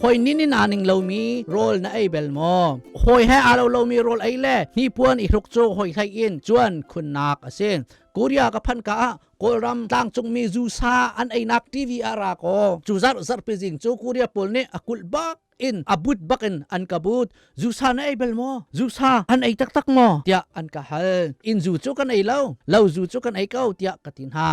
Hoi nin in aa ning lomi rawl na ei bel maw? Hoi he aa lo lomi rawl ei le hnipuan i hruk cu hoi hlei in cuan khunnak a si. Korea ka phanh ka ah Kawlram tlangcungmi zusa an einak TV ah ra kaw cu zarh zarhpi zing cu Korea pawl nih a kulh bak in a but bak in an ka but. Zusa na ei bel maw? Zusa an ei taktak maw? tiah an ka hal. Inn zu cu kan ei lo, lo zu cu kan ei ko tiah ka ti hna.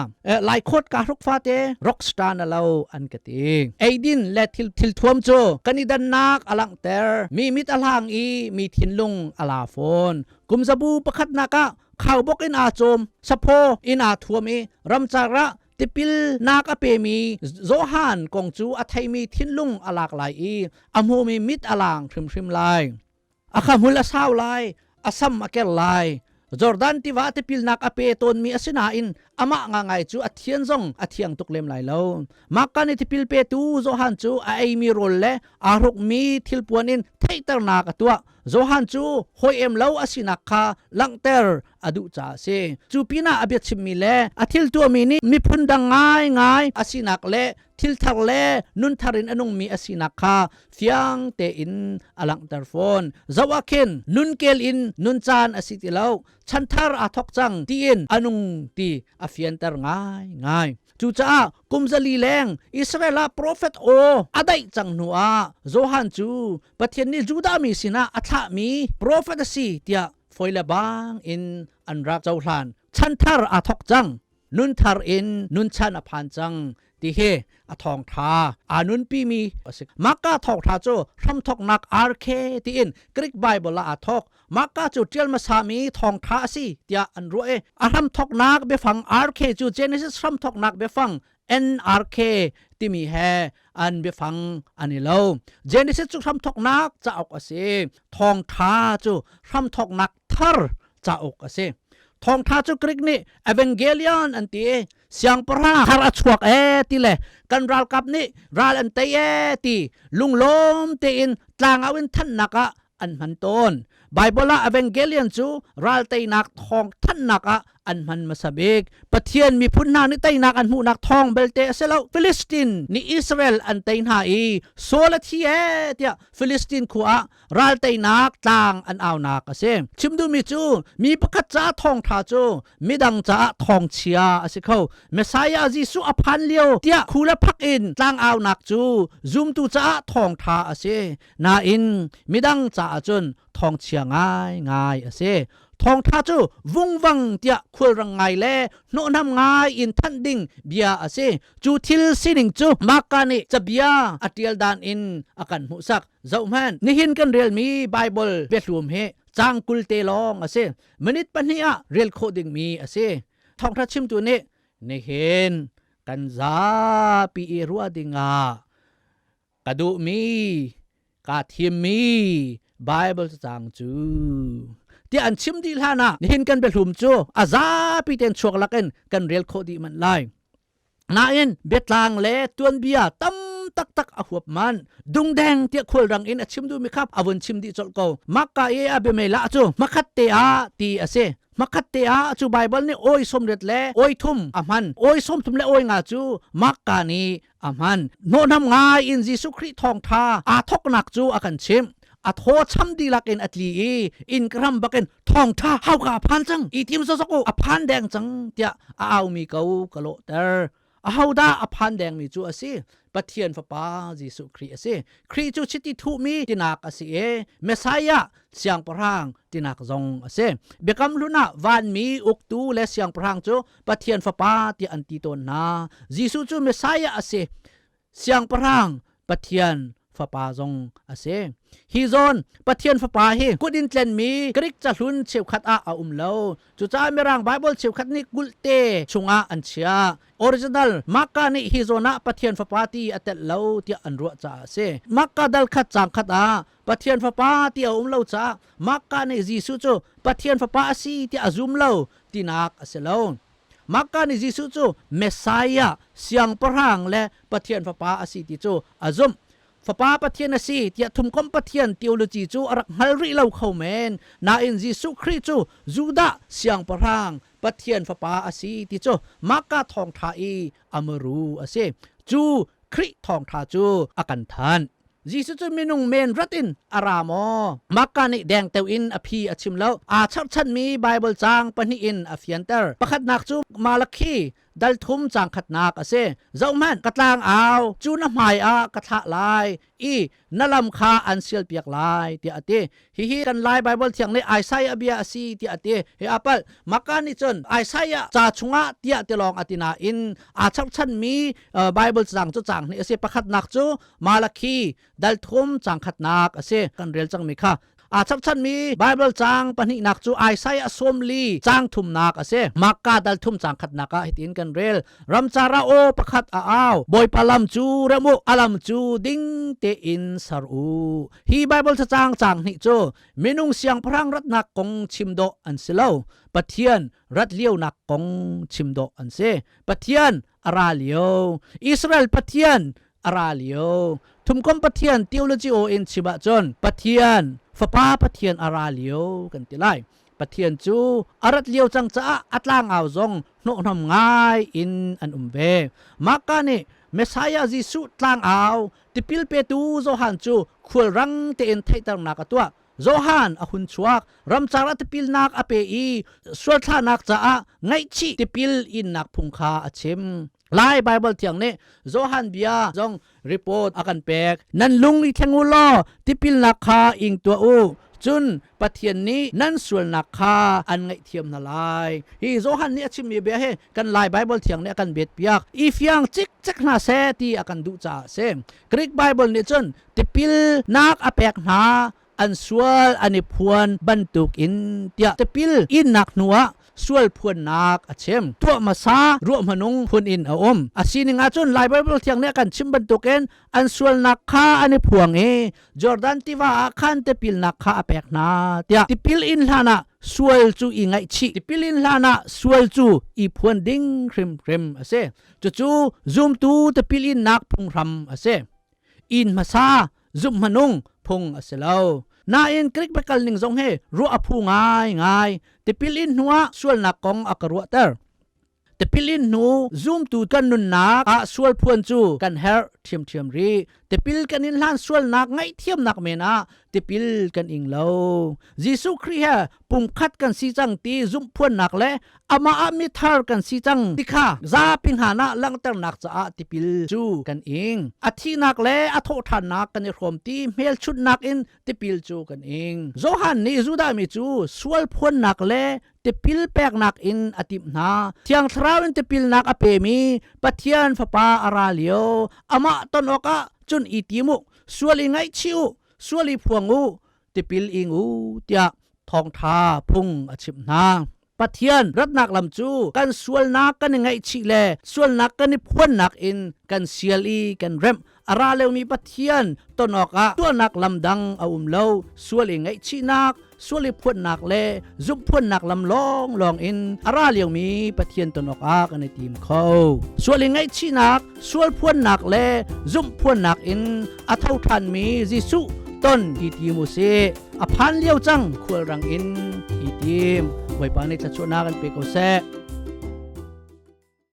Lai khawt ka hruk fate rockstar na lo an ka ti. Eidin le thil thil thuam cu kan i dannak a langhter. Mi mit a hlang i mi thinlung a la fawn. Kum zabu pakhatnak ah khaubawk in aa cawm, saphaw in aa thuam i ramcar ah tipilnak a pemi Johan kong cu a theimi thinlung a lak lai i a hmumi mit a lang hrimhrim lai. A khahmul a sau lai, a sam a ker lai. Jordan tiva tipilnak a pe tawnmi a si nain amah ngangai cu a thian zong a thiang tuk lem lai lo. Mahka nih tipil petu Johan cu a eimi rawl le aa hrukmi thilpuan in theihternak a tuah. Johan cu hawi em lo a sinak kha langhter a duh caah a si. Cu pinah a biachimmi le a thil tuahmi nih miphun dang ngaingai a sinak le thil thar le nun thar in a nungmi a sinak kha fiang tein a langhter fawn. Zoh ah khin nunkel in nun caan a si ti lo, chanthar aa thawk cang tiin a nung ti a fianter ngaingai. Cucaah kum 400 leng Israel ah profet aw a daih cang hnu ah Johan cu Pathian nih Judah mi sinah a thlahmi profet a si tiah foi le bang in an rak cohlan. Chanthar aa thawk cang. Nunthar in nunchan a phan cang ti hi a thawngṭha aa nunpimi a si. Mahka thawngṭha cu hramthawknak RK tiin Greek Bible ah aa thawk. Mahka cu ṭial hmasami thawngṭha a si tiah an ruah i a hramthawknak biafang RK cu Genesis hramthawknak biafang NRK timi he an biafang an i lo. Genesis cu hramthawknak cauk a si. Thawngṭha cu hramthawknak thar cauk a si. Thawngṭha cu Greek nih Evangelion an ti i siangpahrang thar a chuak ee ti le kan ralkap nih ral an tei ee ti lunglawm tein tlangau in thanhnak ah an hman tawn. Bible ah Evangelion cu ral teinak thawng thanhnak ah an hman hmasa bik. Pathian miphun hna nih teinak an hmuhnak thawng belte a si lo. Philistine nih Israel an tei hna i Saul a thi ee tiah Philistine khua ah ral teinak tlang an aunak a si. Chim duhmi cu mi pakhat ca thawngṭha cu midang caah thawngchia a si kho. Messiah Jesuh a phan lio tiah khu le phak in tlang aunak cu zumtu caah thawngṭha a si. Nain midang caah cun thawngchia ngaingai a si. Thawngṭha cu vungvang tiah khulrang ngai le hnawhnam ngai in thanh ding bia a si. Cu thil sining cu Marka nih cabia a ṭial dan in a kan hmuhsak. Zohhmanh, nihin kan relmi Baibal biahlum hi caang 20 te lawng a si. Minute 2 ah rel khawh dingmi a si. Thawngṭha chimtu nih nihin kan zapi i ruah dingah ka duhmi, kaa thimmi Baibal caang cu tiah an chim dih hlan ah nihin kan biahlum cu a zapi tein chuak lakin kan rel khawh dih manh lai. Nain biatlang le tuanbia tam taktak a huap man. Dungdeng tiah khualrang in a chim duhmi kha a vun chim dih colh ko. Makka i a biamei lah cu hmakhat te ah ti a si. Hmakhat te ah cu Baibal nih oi 80 le oi 30 a hman. Oi 30 le oi 5 cu Makka nih a hman. Hnawhnam ngai in Jesuh Khrih thawngṭha aa thawknak cu a kan chimh. A thaw cham dihlak in a tli i inn ka ram bakin thawngṭha hauka a phan cang i tim sawsawk u a phan deng cang tiah a aumi ko ka lawhter. Ahodah a phan dengmi cu a si? Pathian Fapa Jesuh Khrih a si. Khrih cu chiti thuhmi tinak a si i Messiah siangpahrang tinak zong a si. Biakam Hlun ah vanmi uktu le siangpahrang cu Pathian Fapa tiah an ti tawn hna. Jesuh cu Messiah a si. Siangpahrang Pathian Fapa zong a si. Hi zawn Pathian Fapa hi kut in tlenmi Greek cahlun cheukhat ah a um lo. Cucaah Mirang Bible cheukhat nih kulhte chungah an chiah. Original Marka nih hi zawn ah Pathian Fapa ti a telh lo tiah an ruah caah a si. Marka dal khat caang khat ah Pathian Fapa ti a um lo caah Marka nih Jesuh cu Pathian Fapa a si tiah a zum lo tinak a si lo. Mahka nih Jesuh cu Messiah, Siangpahrang le Pathian Fapa a si ti cu a zumh. Fapa Pathian a si tiah thumkomh Pathian theology cu a rak hngal rih lo kho men. Nain Jesuh Khrih cu Judah Siangpahrang, Pathian Fapa a si ti cu mahka thawngṭha i a muru a si. Cu Khrih thawngṭha cu a kan thanh. Jesuh cu minung men rat in a ra maw? Makka nih dengteo in a phi a chim lo. Aa cherhchanmi Baibal caang pahnih in a fianter. Pakhatnak cu Malakhi dal thum caang khatnak a si. Zohhmanh, ka tlang au, cu na hmai ah ka thlah lai i na lam kha an sialpiak lai tiah a ti. Hihi kan Lai Baibal thiang nih Isaiah bia a si tiah a ti. Hi aa palh. Maka nih cun Isaiah ca chungah tiah ti lawng a ti nain aa cherhchanmi Baibal caang cu caang hnih a si. Pakhatnak cu Malakhi dal thum caang khatnak a si. Kan rel cangmi kha aa cherhchanmi Baibal caang pahnihnak cu Isaiah 40 caang thumnak a si. Makka dal thum caang khatnak ah hitin kan rel. Ramcar ah aw pakhat a au. Bawipa lam cu rem u, a lam cu ding tein ser u. Hi Baibal cacang caang hnih cu minung siangpahrang ratnak kong chim dawh an si lo. Pathian rat lionak kong chim dawh an si. Pathian a ra lio. Israel Pathian a ra lio. Thumkom Pathian theology aw in chim ahcun Pathian, Fapa Pathian a ra lio kan ti lai. Pathian cu a rat lio cang caah a tlangau zong hnawhhnam ngai in an um ve. Mahka nih Messiah Jesuh tlangau tipil petu Johan cu khualrang tein theihternak a tuah. Johan a hun chuak, ramcar a tipilnak a pe i sualthlahnak caah ngaihchih tipil innak phung kha a chim. Lai Baibal thiang nih Johan bia zong report a kan pek. Nan lung i thleng u law tipilnak kha ing tuah u. Cun Pathian nih nan sualnak kha an ngaihthiam hna lai. Hi Johan nih a chimmi bia hi kan Lai Baibal thiang nih a kan bet piak. I fiang cikcek hna seh ti a kan duh caah a si. Greek Bible nih cun tipilnak a pek hna an sual an i phuan bantukin tiah tipil innak hnuah sual phuannak a chim. Tuah hmasa ruah hmanung phun in a um. A sining ahcun Lai Baibal thiang nih a kan chim bantukin an sualnak kha an i phuang i Jordan tiva ah khan tipilnak kha a pek hna tiah tipil in hlan ah sual cu i ngaihchih tipil in hlan ah sual cu i phuan ding hrimhrim a si. Cucu zumtu tipil innak phunghram a si. Inn hmasa zumh hmanung phung a si lo. Nain Greek biakal ning zong he ruah a phu ngaingai. Tipil in hnuah sualnak kong a ka ruahter. Tipil in hnu zumtu kan nunnak ah sual phuan cu kan herh ṭhiamṭhiam rih. Tipil kan in hlan sualnak ngaihthiamnak men ah tipil kan ing lo. Jesuh Khrih he pumkhat kan si cang ti zumh phuannak le amah ah mithar kan si cang ti kha zapi hna ah langhternak caah tipil cu kan ing. A thihnak le a thawhṭhannak kan i hrawm ti hmelchunhnak in tipil cu kan ing. Johan nih Judah mi cu sual phuannak le tipil peknak in a timh hna. Thiang Thlarau in tipilnak a pemi Pathian Fapa a ra lio amah ton awkah cun i tim u, sual i ngaihchih u, sual i phuang u, tipil ing u tiah thawngṭha phung a chimh hna. Pathian ratnak lam cu kan sualnak kan i ngaihchih le sualnak kan i phuannak in kan sial i kan remh. A ra leomi Pathian ton awkah tuahnak lam dang a um lo. Sual i ngaihchihnak, sual i phuannak le zumhphuannak lam lawnglawng in a ra liomi Pathian ton awkah kan i tim kho. Sual i ngaihchihnak, sual phuannak le zumhphuannak in a tho ṭhanmi Jesuh ton i tim u sih. A phan lio cang khualrang in i tim. Bawipa nih thluachuahnak an pe ko seh.